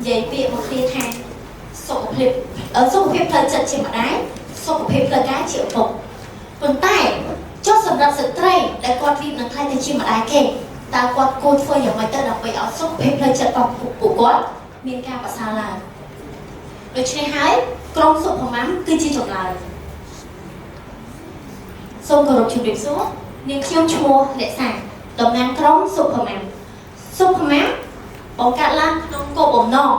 យាយពាក្យមកគ្នាថាសុខភាពផ្លូវចិត្តជាម្ដាយសុខភាពផ្លូវកាយជាឪពុកប៉ុន្តែចុះសម្រាប់ស្ត្រីដែលគាត់រៀបនឹងក្លាយទៅជាម្ដាយគេតើគាត់គួរធ្វើយ៉ាងម៉េចទៅដើម្បីឲ្យសុខភាពផ្លូវចិត្តរបស់ពួកគាត់មានការប្រសើរឡើងដូច្នេះហើយក្រុម Super Mom គឺជាចម្លើយសូមគោរពជម្រាបសួរនាងខ្ញុំឈ្មោះរក្សាតំណាងក្រុម Super Mom Super Mom បង្កើតឡើងក្នុងគោលបំណង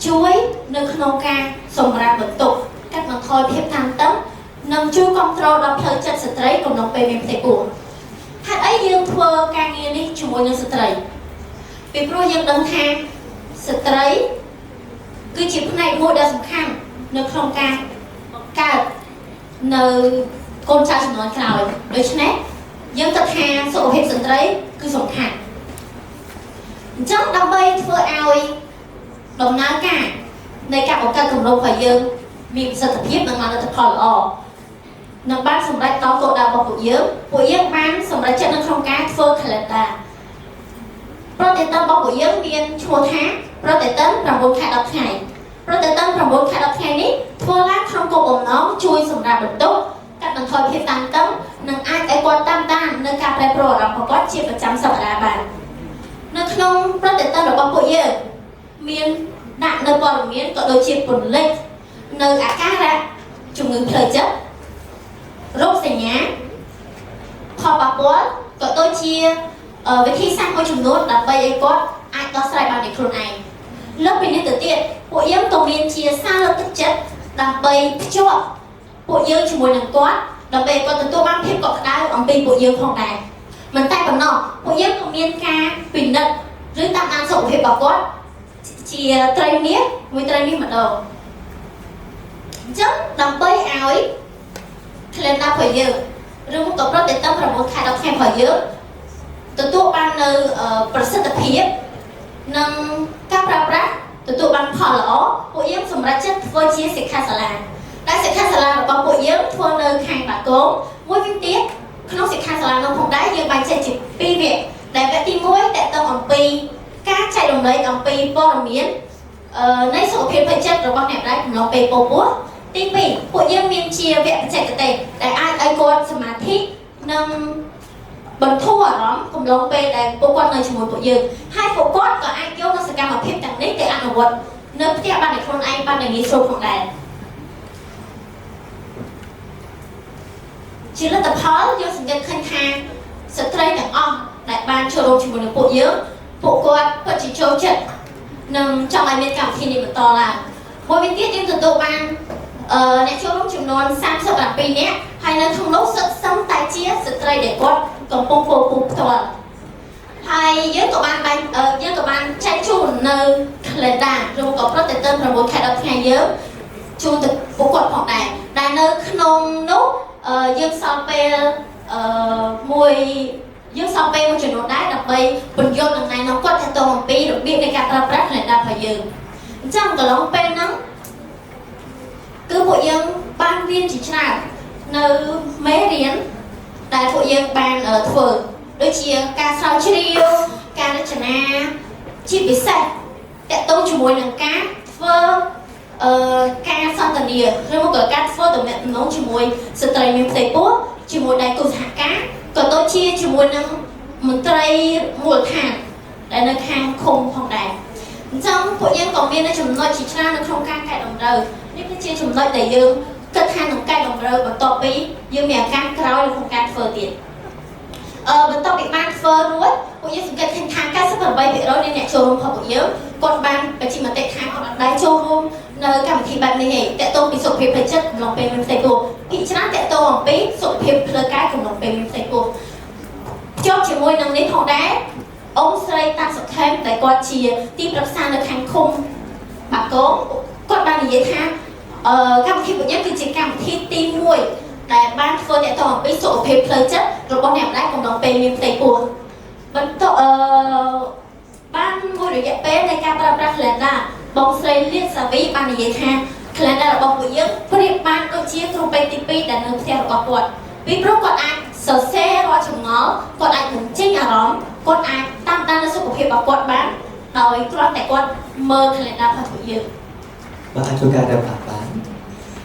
ជួយនៅក្នុងការសម្រាលបន្ទុកកាត់បន្ថយភាពតានតឹងនិងជួយគ្រប់គ្រងដល់ផ្លូវចិត្តស្ត្រីកំឡុងពេលមានផ្ទៃពោះហេតុអីយើងធ្វើការងារនេះជាមួយនឹងស្ត្រីពីព្រោះយើងដឹងថាស្ត្រីគឺជាផ្នែកមួយដ៏សំខាន់នៅក្នុងការបង្កើតនៅកូនចៅជំនាន់ក្រោយដូច្នេះយើងគិតថាសុខភាពស្ត្រីគឺសំខាន់អញ្ចឹងដើម្បីធ្វើឲ្យដំណើរការនៃការបង្កើតគម្រោងរបស់យើងមានប្រសិទ្ធភាពនិងបានលទ្ធផលល្អនិងបានសម្រេចដល់គោលដៅរបស់ពួកយើងពួកយើងបានសម្រេចចិត្តនៅក្នុងការធ្វើ calendar ប្រតិទិនរបស់ពួកយើងមានឈ្មោះថាប្រតិទិន9ខែ10ថ្ងៃប្រតិទិន9ខែ10ថ្ងៃនេះធ្វើឡើងក្នុងគោលបំណងជួយសម្រាលបន្ទុកកាត់បន្ថយភាពតានតឹងនិងអាចឲ្យគាត់តាមដាននៅការប្រែប្រួលអារម្មណ៍របស់គាត់ជាប្រចាំសប្តាហ៍បាននៅក្នុងប្រតិទិនរបស់ពួកយើងមានដាក់នៅព័ត៌មានក៏ដូចជាពន្លិចនៅអាការៈជំងឺផ្លូវចិត្តរោគសញ្ញាផលប៉ះពាល់ក៏ដូចជាវិធីសាស្ត្រមួយចំនួនដើម្បីឲ្យគាត់អាចដោះស្រាយបានដោយខ្លួនឯងលើសពីនេះទៅទៀតពួកយើងក៏មានជាសារលើកទឹកចិត្តដើម្បីភ្ជាប់ពួកយើងជាមួយនឹងគាត់ដើម្បីឲ្យគាត់ទទួលបានភាពកក់ក្ដៅអំពីពួកយើងផងដែរមិនតែប៉ុណ្ណោះពួកយើងក៏មានការពិនិត្យឬតាមដានសុខភាពរបស់គាត់ជាត្រីមាសមួយត្រីមាសម្ដងអញ្ចឹងដើម្បីឲ្យ calendar របស់យើងឬមកក៏ប្រតិទិន9ខែ10ថ្ងៃរបស់យើងទទួលបាននៅប្រសិទ្ធភាពនិងការប្រើប្រាស់ទទួលបានផលល្អពួកយើងសម្រេចចិត្តធ្វើជាសិក្ខាសាលាដែលសិក្ខាសាលារបស់ពួកយើងធ្វើនៅខាងបាគងមួយវិញទៀតក្នុងសិក្ខាសាលានោះផងដែរយើងបែងចែកជាពីរវគ្គដែលវគ្គទី1តកតងអំពីការចែករំលែកអំពីព័ត៌មាននៃសុខភាពផ្លូវចិត្តរបស់អ្នកម្ដាយកំឡុងពេលពោពោះទី2ពួកយើងមានជាវគ្គបច្ចេកទេសដែលអាចឲ្យគាត់សមាធិនិងបន្ធូរអារម្មណ៍កំឡុងពេលដែលពួកគាត់នៅជាមួយពួកយើងហើយពួកគាត់ក៏អាចយកនូវសកម្មភាពទាំងនេះទៅអនុវត្តនៅផ្ទះបានដោយខ្លួនឯងបានដោយងាយស្រួលផងដែរជាលទ្ធផលយើងសង្កេតឃើញថាស្ត្រីទាំងអស់ដែលបានចូលរួមជាមួយនឹងពួកយើងពួកគាត់ពិតជាចូលចិត្តនិងចង់ឲ្យមានកម្មវិធីនេះបន្តឡើងមួយវិញទៀតយើងទទួលបានអ្នកចូលរួមចំនួន37នាក់ហើយនៅក្នុងនោះសុទ្ធសឹងតែជាស្ត្រីដែលគាត់កំពុងពោពោះផ្ទាល់ហើយយើងក៏បានបែងយើងក៏បានចែកជូននៅ calendar ឬក៏ប្រតិទិន9ខែ10ថ្ងៃយើងជូនទៅពួកគាត់ផងដែរដែលនៅក្នុងនោះយើងសល់ពេលអឺមួយយើងសល់ពេលមួយចំនួនដែរដើម្បីពន្យល់នឹងណែនាំគាត់ទាក់ទងអំពីរបៀបនៃការប្រើប្រាស់ calendar របស់យើងអញ្ចឹងកន្លងពេលហ្នឹងគឺពួកយើងបានរៀនជាច្រើននៅមេរៀនដែលពួកយើងបានធ្វើដូចជាការស្រាវជ្រាវការរចនាជាពិសេសទាក់ទងជាមួយនឹងការធ្វើការសន្ទនាឬមកក៏ការធ្វើទំនាក់ទំនងជាមួយស្ត្រីមានផ្ទៃពោះជាមួយដៃគូសហការក៏ដូចជាជាមួយនឹងមន្ត្រីមូលដ្ឋានដែលនៅខាងឃុំផងដែរអញ្ចឹងពួកយើងក៏មានចំណុចជាច្រើននៅក្នុងការកែតម្រូវនេះគឺជាចំណុចដែលយើងគិតថានឹងកែតម្រូវបន្ទាប់ពីយើងមានឱកាសក្រោយនៅក្នុងការធ្វើទៀតបន្ទាប់ពីបានធ្វើរួចពួកយើងសង្កេតឃើញថា98%នៃអ្នកចូលរួមរបស់ពួកយើងគាត់បានបញ្ចេញមតិថាគាត់អត់ដែលចូលរួមនៅកម្មវិធីបែបនេះទេទាក់ទងពីសុខភាពផ្លូវចិត្តកំឡុងពេលមានផ្ទៃពោះភាគច្រើនទាក់ទងអំពីសុខភាពផ្លូវកាយកំឡុងពេលមានផ្ទៃពោះភ្ជាប់ជាមួយនឹងនេះផងដែរអ៊ំស្រីតាន់សុខេមដែលគាត់ជាទីប្រឹក្សានៅខាងឃុំបាគងគាត់បាននិយាយថាកម្មវិធីពួកយើងគឺជាកម្មវិធីទី1ដែលបានធ្វើទាក់ទងអំពីសុខភាពផ្លូវចិត្តរបស់អ្នកម្ដាយកំឡុងពេលមានផ្ទៃពោះបន្តបានមួយរយៈពេលនៃការប្រើប្រាស់ calendar បងស្រីលៀនសាវីបាននិយាយថា calendar របស់ពួកយើងប្រៀបបានដូចជាគ្រូពេទ្យទី2ដែលនៅផ្ទះរបស់គាត់ពីព្រោះគាត់អាចសរសេររាល់ចម្ងល់គាត់អាចបញ្ចេញអារម្មណ៍គាត់អាចតាមដានសុខភាពរបស់គាត់បាន ដោយគ្រាន់តែគាត់មើល calendar របស់ពួកយើង បាទអាចធ្វើការ wrap up បាន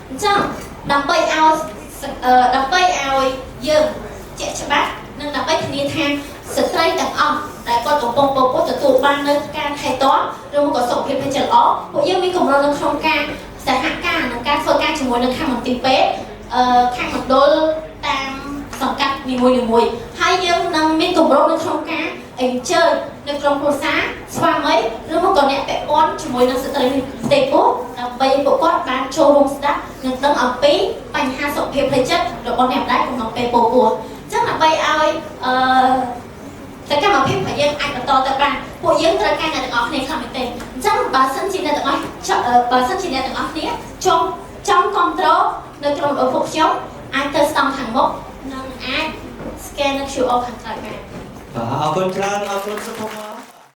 អញ្ចឹងដើម្បីឲ្យអឺដើម្បីឲ្យយើងជាក់ច្បាស់និងដើម្បីធានាថាស្ត្រីទាំងអស់ដែលគាត់កំពុងពពោះទទួលបាននៅការថែទាំឬមកក៏សុខភាពផ្លូវចិត្តល្អពួកយើងមានកម្រនៅក្នុងការសហការនិងការធ្វើការជាមួយនឹងខាងមន្ទីរពេទ្យខាងមណ្ឌលតាមសង្កាត់នីមួយៗហើយយើងនឹងមានកម្រនៅក្នុងការអញ្ជើញនៅក្រុមគ្រួសារស្វាមីឬមកក៏អ្នកពាក់ព័ន្ធជាមួយនឹងស្ត្រីផ្ទៃពោះដើម្បីឲ្យពួកគាត់បានចូលរួមស្ដាប់និងដឹងអំពីបញ្ហាសុខភាពផ្លូវចិត្តរបស់អ្នកម្ដាយក្នុងពេលពោពោះអញ្ចឹងដើម្បីឲ្យសកម្មភាពរបស់យើងអាចបន្តទៅបានពួកយើងត្រូវការអ្នកទាំងអស់គ្នាខ្លាំងមែនទែនអញ្ចឹងបើសិនជាអ្នកទាំងអស់ចង់បើសិនជាអ្នកទាំងអស់គ្នាចង់ចង់គ្រប់គ្រងនៅក្រុមរបស់ពួកខ្ញុំអាចទៅស្តង់ខាងមុខនិងអាច scan នៅ QR ខាងក្រោយបាន បាទអរគុណច្រើនអរគុណសុភម